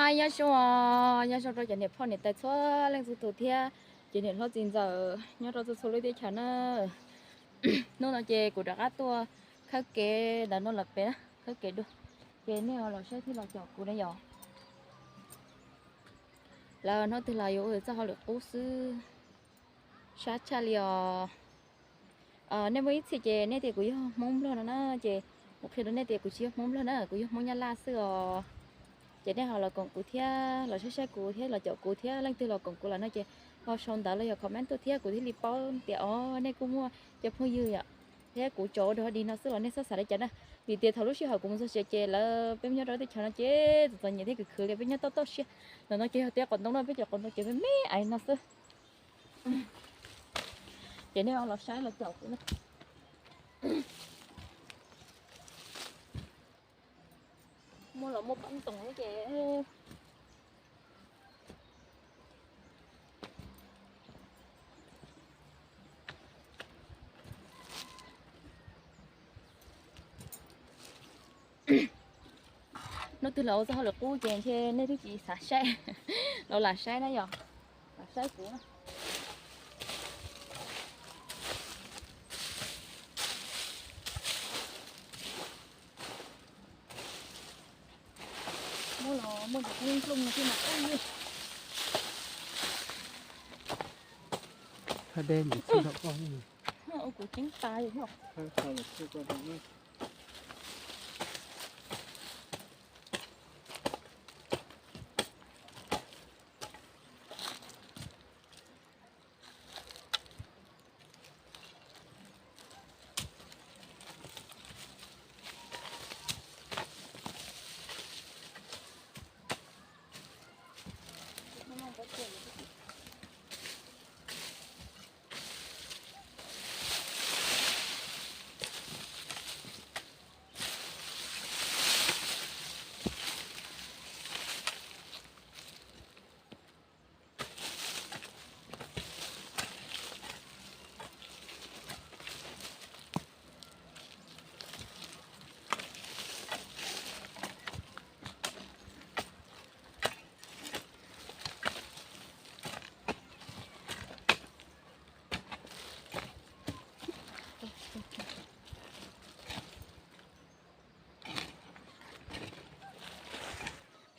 Nyob zoo, nyob zoo rau cov niam phauj niam tais txhua leej txhua tus thiab cov niam hlob txiv ntxawm nyob rau txhua txhua lub teb chaws na. Hnub no ces kuv rov qab tuaj khawb kev ntawm no lawm pem na, khawb kev dua. Ces nej los saib thiab los caum kuv na yom. Lawv hnub twg los yuav ua txoj hauj lwm qub xwb, sab tshaj li os. Nej muaj ib txhia ces nej tias kuv yog Hmoob Nplog no na, ces kuv qhia rau nej tias kuv tsis yog Hmoob Nplog na, kuv yog Hmoob Nyab Laj xwb os. Ces nej ho los koom kuv thiab, los saib saib kuv thiab los caum kuv thiab, leej twg los koom kuv lawm no ces ho sau ntawv los yog comment tuaj thiab kuv thiaj li paub tias os nej kuj muaj cov phooj ywg yom. Thiab kuv tso ua dog dig no xwb los nej txhob xav li cas na, vim tias thaum lub sij hawm kuv mus txog tsev ces lawv peb nyob rau teb chaws no ces txom txom nyem thiab khwv khwv li, peb nyob toj toj siab. Ntawm no ces yog tias qhov ntoo no peb cov qhov ntoo ces me me aiv no xwb. Ces nej los saib los caum kuv na. Muaj los muaj pab toom ces hnub twg los ua txoj hauj lwm qub ces ntshe nej twb tsis xav saib, los lam saib na yom, lam saib kuv na. Muaj los muaj ntawm plooj no thiab mas. Thaj deb mus txij rau koj. Ua kuv ceeb tas li.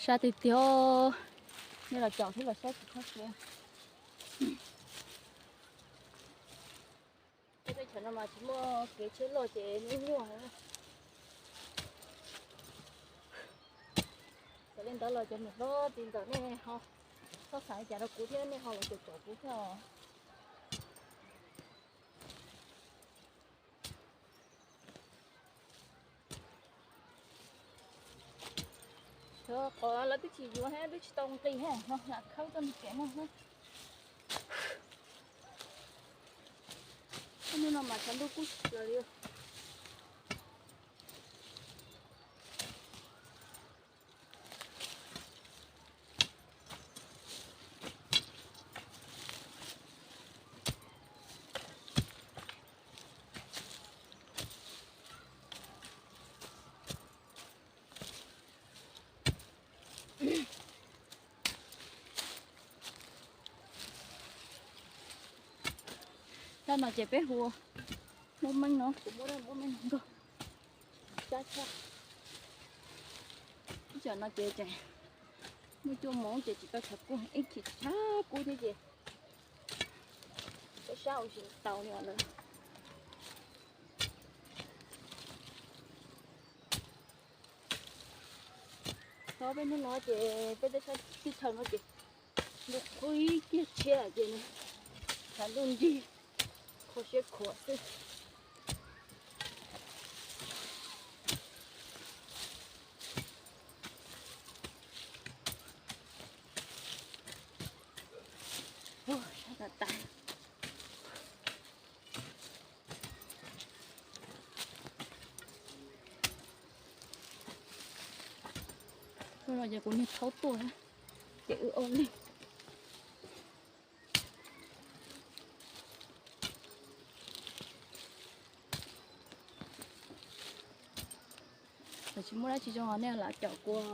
Sab tiag tiag, nej los caum thiab los saib kuv qhov tsev. Teb chaws no mas tsis muaj kev tsheb loj ces nyuaj nyuaj. Txawm li ntawd los cov niam hlob txiv ntxawm nej ho txhob xav li cas rau kuv thiab, nej ho los caum caum kuv thiab os. Qhov lawv twb tsis yuav thiab twb tsis tau nqis thiab no lam khawb txoj me kev no. Hnub no mas tshav ntuj kub lawm li. Tag no ces peb hu muab meej no, kuv muab muab meej no nkauj. Ib tsam no ces tseem muaj cuaj moos ces tsis tau tshav kub, ib chim tshav kub thiab ces peb sab ua tsis tau li os lawm. Thaum peb hnub no ces peb teb chaws no ces ntuj qhib kiag tshiab ces tshav ntuj nrig, kho siab khuav xwb. Hnub no ces kuv niag thaub tuaj na, ces wb ob leeg. Tsis muaj dab tsi zoo nej lam caum kuv.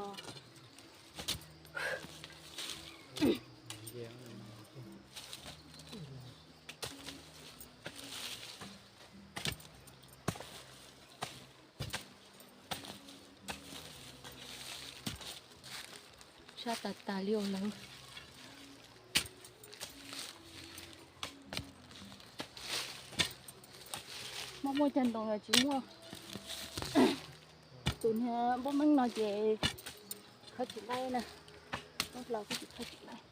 Sab tas tas li os lawv. Muaj muaj cag ntoo los tsis muaj. Tus niag npauj meej no ces khawb tsis laib na. Npauj hlau kuj tsis khawb tsis laib.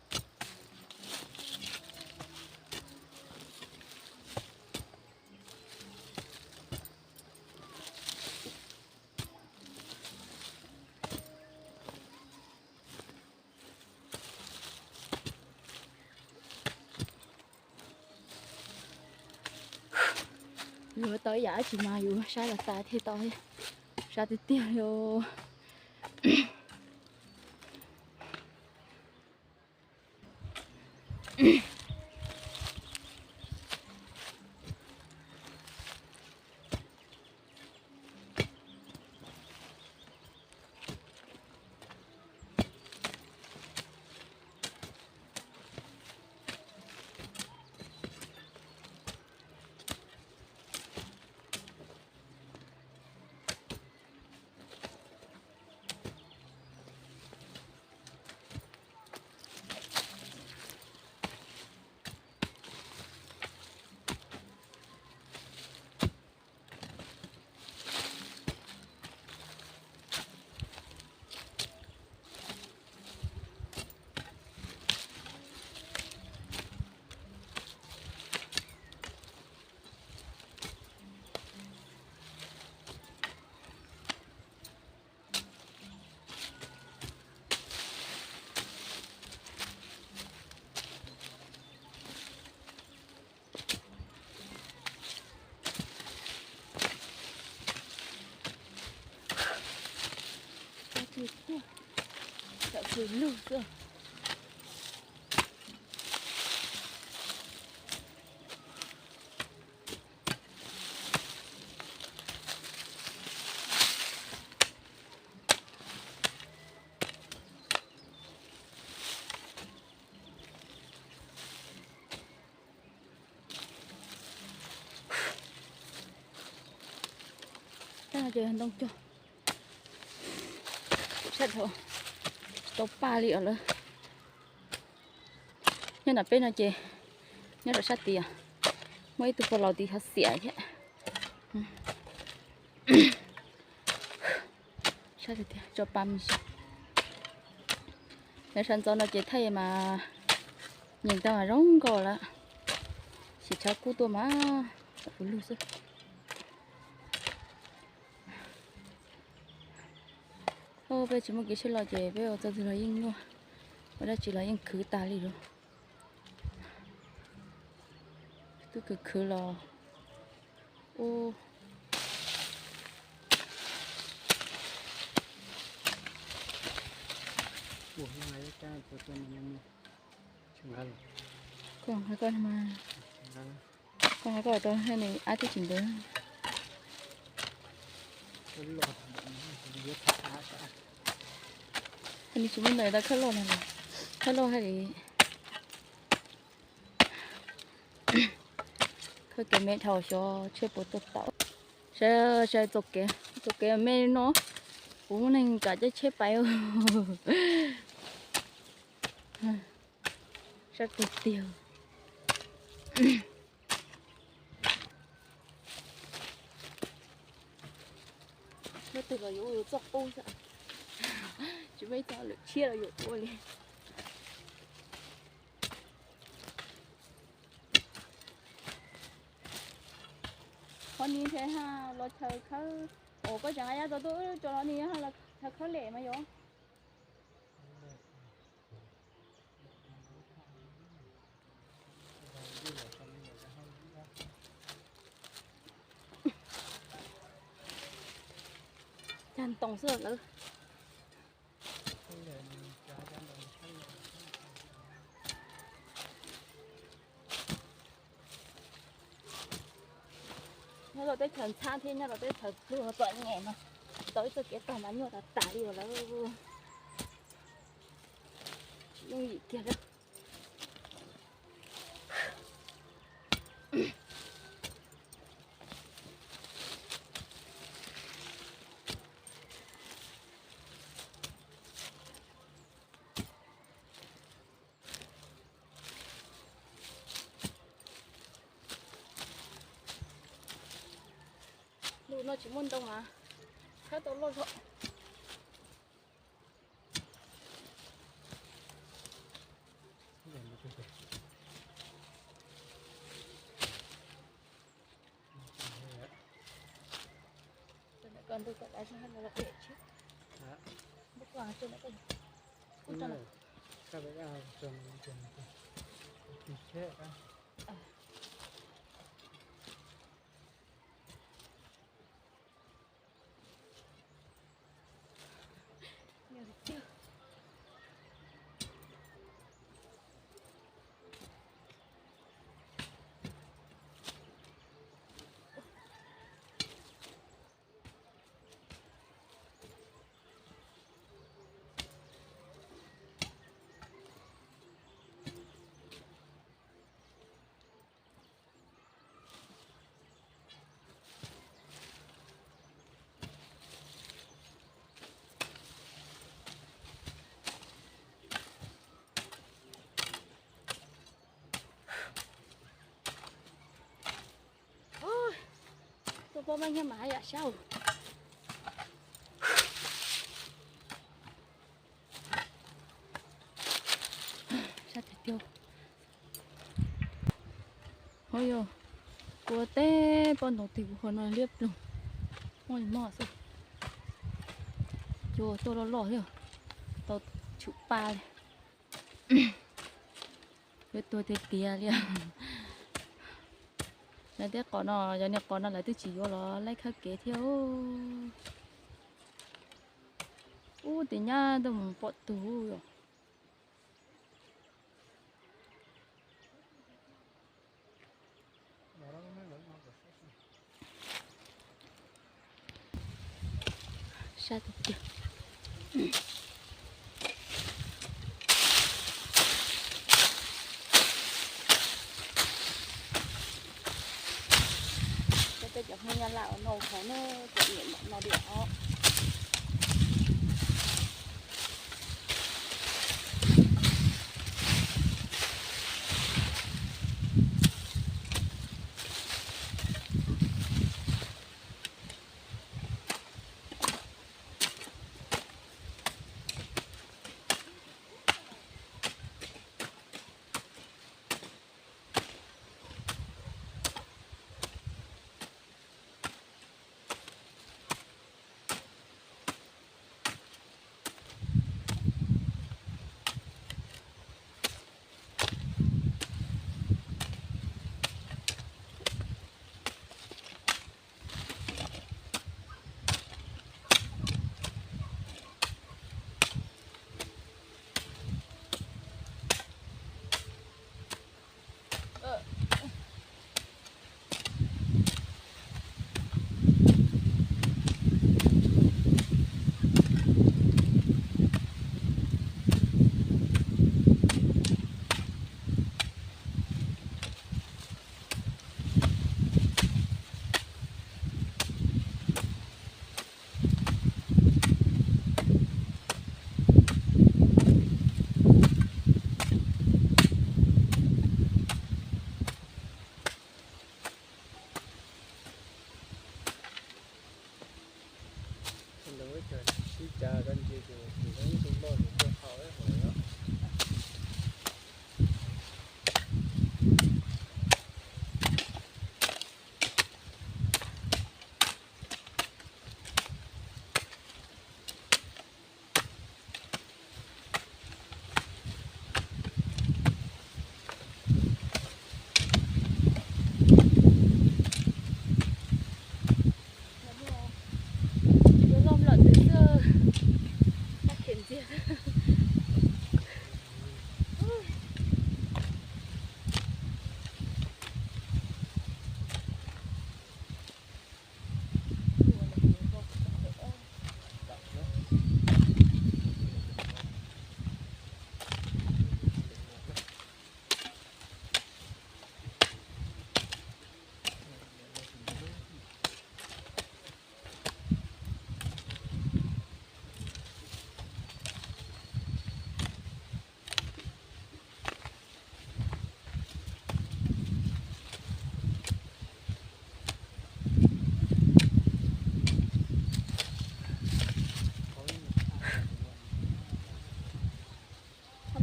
Yuav tau ib yam dab tsi mas yus saib los tas thiaj tau thiab. Sab tiag tiag li os. Dab tsi tuaj, tawm xws lug xwb. Tag no ces ntoo cog, sab dhau, tsis tau paj li os lawm. Nyob nram peb no ces nyob rau sab tid, muaj ib tug pog laus tid hav xiam thiab. Sab tiag tiag tso pa me ntsis. Lawv sawv ntxov no ces thaij mas nyeem tau mas zoo nkauj lawm. Sim tshav kub tuaj mas tsam puv lug xwb. Peb tsis muaj kev sib los ces peb ua txog twg los yeej nyuaj, ua dab tsi los yeej khwv tas li lawm. Twb khwv khwv los ub. Koj hais koj, koj hais koj tau nws ab twb tsis ntev. Nws tsis muaj ntawd tau khawb loj no, khawb loj hais li. Khawb kev me dhau xyov tsheb puas tuaj tau. Saib, saib txoj kev, txoj kev me no, kuv muaj neeg kam caij tsheb pais. Sab tiag tiag. Leej twg los yuav ua yus txoj qub xwb, tsis muaj ib txoj lwm tshiab los yuav ua li. Qhov ni ntshe ha los chaw khawb, ua koj tseem nqa yaj tau tuaj tso los ni ha los chaw khawb lem mas yog. Cag ntoo xwb lawm. Nyob rau teb chaws ntxhab thiab nyob rau teb chaws pluag txom nyem no, tau ib txoj kev tog mas nyuaj tas tas li lawm. Yooj yim kiag lawm. Tsis muaj ntoo mas khawb tau loj zog. Tus poj mej nyiaj mas haj yam sab. Sab tiag tiag. Ho yog, kua teb poj ntoo twg kuv qhov no liab ploog, muaj li mog xwb. Cua tuaj loj loj thiab, tau tshum pa li. Yuav tuag tiag tiag li. Lawv tej qos no, yog niag qos no lawv twb tsis yuav los laib khawb kev thiab. Ub, tes nyab tuaj mus pom tug yom. Sab tiag tiag. Peb cov Hmoob Nyab Laj ua noj ua haus na, cov niam mam no diam os.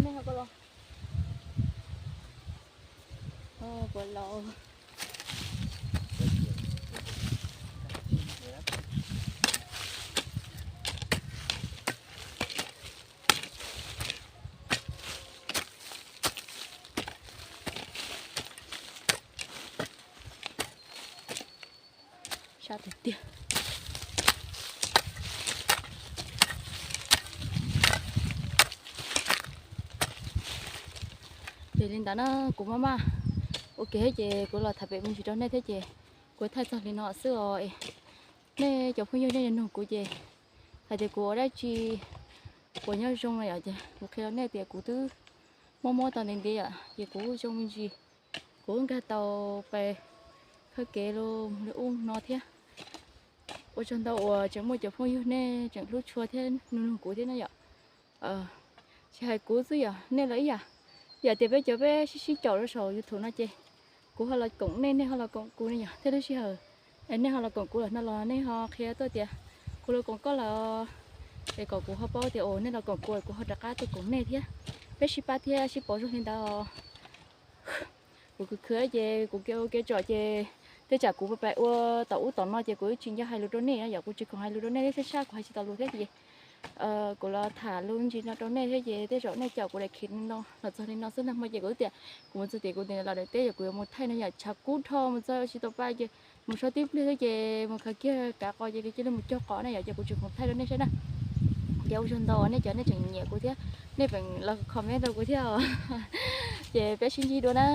Nej ho koj los. Puas laus. Sab tiag tiag. Ces li ntawd na, kuv maj maj ua ke thiab ces kuv los tham pem me ntsis rau nej thiab ces kuv thaij txog li no xwb os. Nej cov phooj ywg nej nug kuv ces hais tias kuv ua dab tsi puas nyob zoo no yom, ces kuv qhia rau nej tias kuv twb mob mob tau ntev ntev yom, ces kuv zoo me ntsis, kuv nkag tau pes khawb kev los mus li ub no thiab. Ua tsaug ntau uas tseem muaj cov phooj ywg nej tseem hlub tshua thiab nug nug kuv thiab na yom. Tsis hais kuv xwb yom, nej los ib yam. Yam tias peb cov peb sib sib caum rau saum YouTube no ces kuv ho los koom nej, nej ho los koom kuv ne yom. Thiab lub sij hawm es nej ho los koom kuv lawm no los nej ho qhia tuaj tias kuv los koom koj lawm, es kom kuv ho paub tias nej los koom kuv, kuv ho rov qab tuaj koom nej thiab. Peb sib pab thiab sib pauv zog li ntawd. Kuv khwv khwv ces kuv ua kev tsom ces tej tsam kuv pais ua tom ub tom no ces kuv tsis nco hais lus rau nej no yom, kuv tsis khoom hais lus rau nej thiab, sab sab kuv hais tsis tau lus thiab ces kuv los tham lus ntsis no rau nej thiab ces tej zaum nej caum kuv daim khiv no los txog li no xwb. Nag hmo ces kuv twb tias kuv mus txog tim kuv tim los daim teb yog kuv yuav mus thaij no yom, tshav kub dhau mus txog tsis tau pa ces mus so tib pliag xwb ces mus khaws kiag kav qos ces cia li mus cog qos na yom, ces kuv tsis khoom thaij rau nej saib na. Ces ua tsaug ntau nej cov nej tseem nyiam kuv thiab, nej pheej los comment rau kuv thiab os. Ces peb sib ntsib dua na.